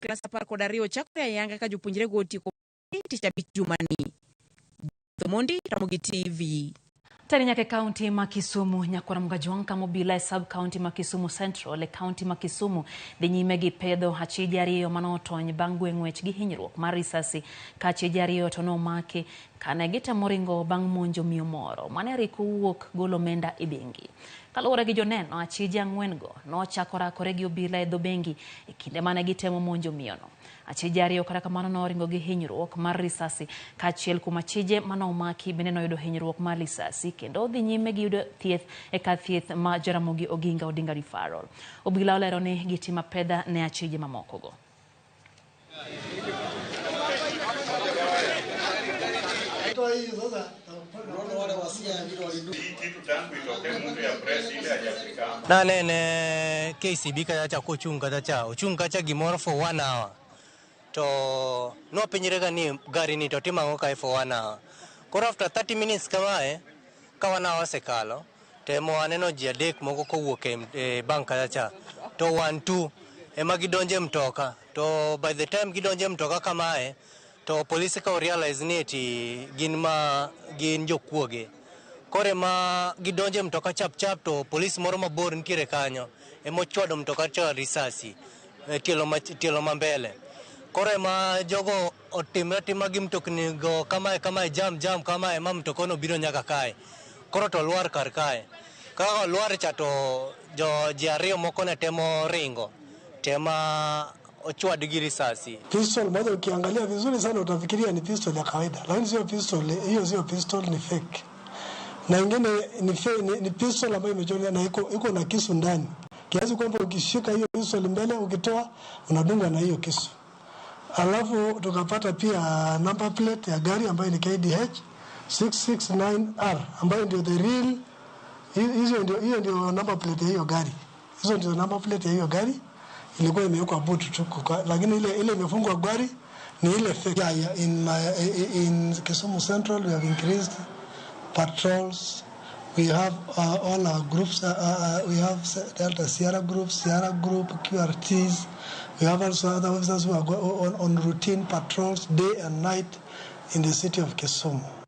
Klas 12 chakore ayanga ka jopuonjrego otieko tich abich jumani. Omondi, Ramogi TV. Tani nyaka e kaunti ma Kisumu, Nyakwar Mgajwang' kama obila e sub kaunti ma Kisumu Central e kaunti ma Kisumu dhi nyime gi pedho achije ariyo mane otony bang' gwe ng'wech gi hinyruok mar risasi ka achije ariyo to nomaki kane gitemo ringo bang' monjo miyo moro mane riko wuok golo omenda e bengi. Kaluwore gi joneno, achije ang'wen-go nochako rakore gi obila e dho bengi e kinde mane gitemo monjo miyono. Achije ariyo kata kamano noringo gi hinyruok mar risasi ka achiel kuom achije mane omaki bende noyudo hinyruok mar lisasi kendo odhi nyime gi yudo thieth e kar thieth ma Jaramogi Oginga Odinga Referral. Obila olero ni gitimo apedha ne achije mamokogo. Nanene KCB kacha cha kochung' kacha cha, ochung' kacha gimoro for one hour. To nwapenjre ga ni gari ni to timo ang'o kae for one hour. Koro after 30 minutes kamae, ka one hour osekalo, to ema waneno ji adek moko kowuok e bank kacha cha. To one two ema gidonjo e mtoka. To by the time gidonjo e mtoka kamae, to polise ka orealize ni eti gin ma gin jokuoge. Koro ema gidonjo e mtoka chap chap to polis moro mabor nitiere kanyo ema ochwado mtoka cha risasi e tielo ma, tielo ma mbele. Koro ema jogo otimre atima gi mtokni go kamae kamae jam jam kamae ma mtoka no biro nyaka kae. Koro to olwar kar kae. Kaka olwar cha to jo ji ariyo moko ne temo ringo tema ochwad gi risasi. Pistol moja ukiangalia vizuri sana utafikiria ni pistol ya kawaida, lakini sio pistol, hiyo sio pistol, ni fake. Na ingine ni, ni pistol ambayo imechorwa na iko na kisu ndani, kiasi kwamba ukishika hiyo pistol mbele, ukitoa unadunga na hiyo kisu. Alafu tukapata pia number plate ya gari ambayo ni KDH 669R ambayo ndio the real, hizo ndio, hiyo ndio number plate ya hiyo gari. Hizo ndio number plate ya hiyo gari ilikuwa imewekwa boot tu, lakini ile imefungwa gari ni ile fake. Yeah. In Kisumu Central we have increased patrols. We have all our groups. We have Delta Sierra Group, Sierra Group, QRTs. We have also other officers who are on routine patrols day and night in the city of Kisumu.